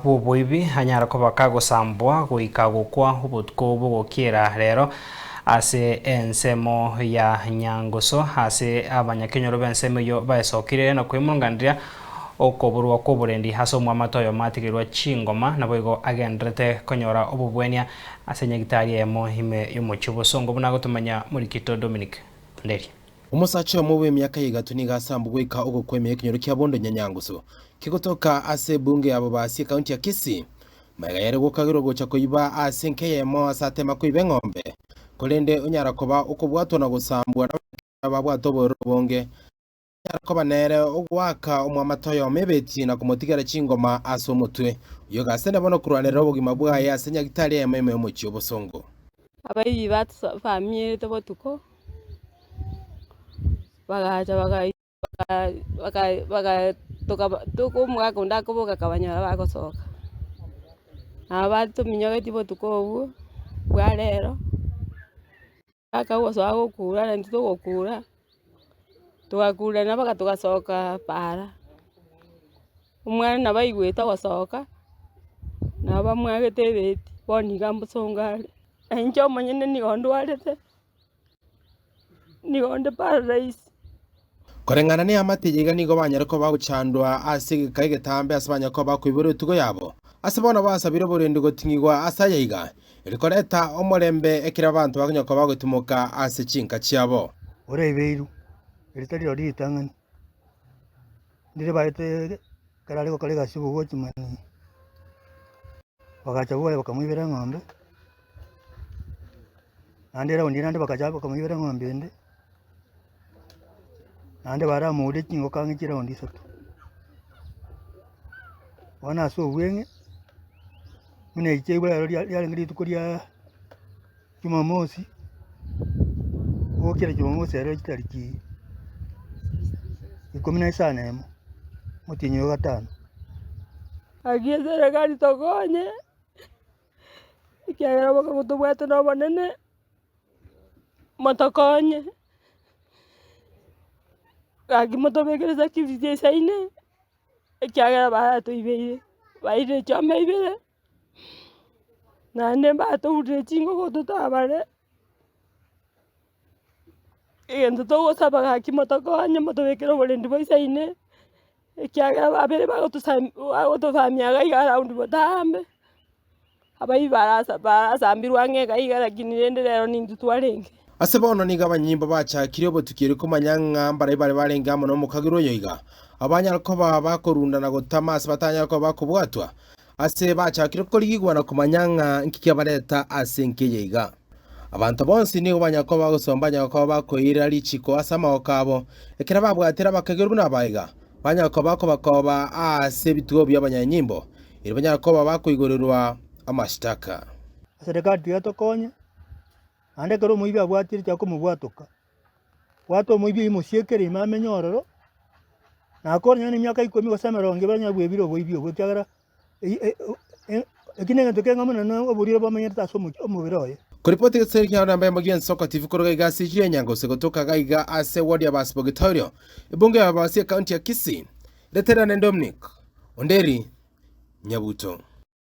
bw'oboibi anyare koba kagosambwa goika gokwa obotuko bogokiera rero ase ensemo ya Nyangoso ase abanyakenyoro b'ensemo eyio baesokire na kwemurunganeria okoborwa kw'oborendi ase omwamate oyomo atigerwa chingoma naboigo agendererete konyora obobwenia ase nyagitari eyemo ime y'omochie obosongo buna agotomanya Morikito Dominic Onderi. Omosacha oyomo bw'emiaka ya igato nigo asambwe goika ogokwa ime y'ekenyoro kia Bondo Nyanyangusu, kegotoka ase ebunge ya Bobasi ekaunti ya Kisii. Magega yare gokagerwa gocha koiba ase enka eyemo ase atema koiba eng'ombe, korende onyara koba okobwatwa na gosambwa nabanyakenyoro babwate obororo obonge, anyara koba nere ogoaka omwamate oyomo ebeti na komotigera chingoma ase omotwe. Oyio gasende bono korwanerera obogima bwaye ase nyagitari eyemo ime y'omochie obosongo. Abaibi bamierete botuko. Bagacha toka omogaka onde akoboka akabanyora bagosoka. Nabo batominyogetie botuko obwo bwa rero, akagosoa gokura na intwe togokura, togakurana mpaka togasoka para. Omwana nabo aigwete ogosoka, nabo bamwagete ebeti, bono iga mbosongo are. Na inche omonyene nigo ndwarete. Nigo onde paralyzed. Koreng'ana neamate eye iga nigo banyare koba bagochandwa ase egeka egetambe ase banyare koba bakoiborwa etugo yabo. Ase bono basabire oborendi goting'igwa ase aya iga, erio koreta omorembe ekero abanto bakonyara koba bagotimoka ase chinka chiabo. Oraibeirwe, eri tari rirorio ritang'ani, ndire baete ekero are gokora egasi y'obogochimani, bagacha bwoye bakamoibera eng'ombe. Naende eraundi naende bakacha bakamoibera eng'ombe ende, naende baramoure chingoko ang'e chiraundi isato. Bono ase obweng'e, buna echi chiaigwa rero ria riarenge rituko riaaa jumamosi, bokera jumamosi ero chitariki ikomi na isano na emo, omotienyi o gatano. Gaki eserekari tokonye. Ekiagera obokong'u tobwate na obonene, motokonye, gaki motobekere security eisaine, ekiagera baratoibeire, bairire chiombe ibere, naende mbatourire chingoko totabare, egento togosaba gaki motokonye motobekere oborendi boisaine, ekiagera babere bagotosam bagotofamia iga iga around botambe, abaibi barasa barasambirwe ang'e iga iga lakini rende rero nintwe twarenge. Ase bono nigo abanyimbo bachakire obotuki erio komanya ng'a mbaria bare barenge amo nomokagera oyo iga, abanyare koba bakorunda na gotama ase batanyare koba bakobwatwa, ase bachakire korigigwa na komanya ng'a nki kiabareta ase enka eye iga. Abanto bonsi nigo banyare koba bagosoma banyare koba bakoira richiko ase amaboko abo, ekero babwatire abakagerwa buna aba iga, banyare koba bakobakoba ase ebituo bi'abanyanyimbo, erio banyare koba bakoigorerwa amashitaka. Eserekari tiga etokonye, naende ekero omoibi abwatire tiga komobwatoka, bwata omoibi oyio mosiekere ime amenye ororo, nakore nonya na emiaka ikomi gose emerongo ebere onye bwebire oboibi obwo ekiagera Eki negento keng'a buna noborwaire bomenyerete ase omochie omobere oye. Koripoti egeseri kia namba eyemo gi'ensoko TV korwa gaiga ase echiro ya Nyangoso gotoka gaiga ase ward ya Basibogitorio, ebunge ya Babasi ekaunti ya Kisii, Reterane Dominic Onderi Nyabuto.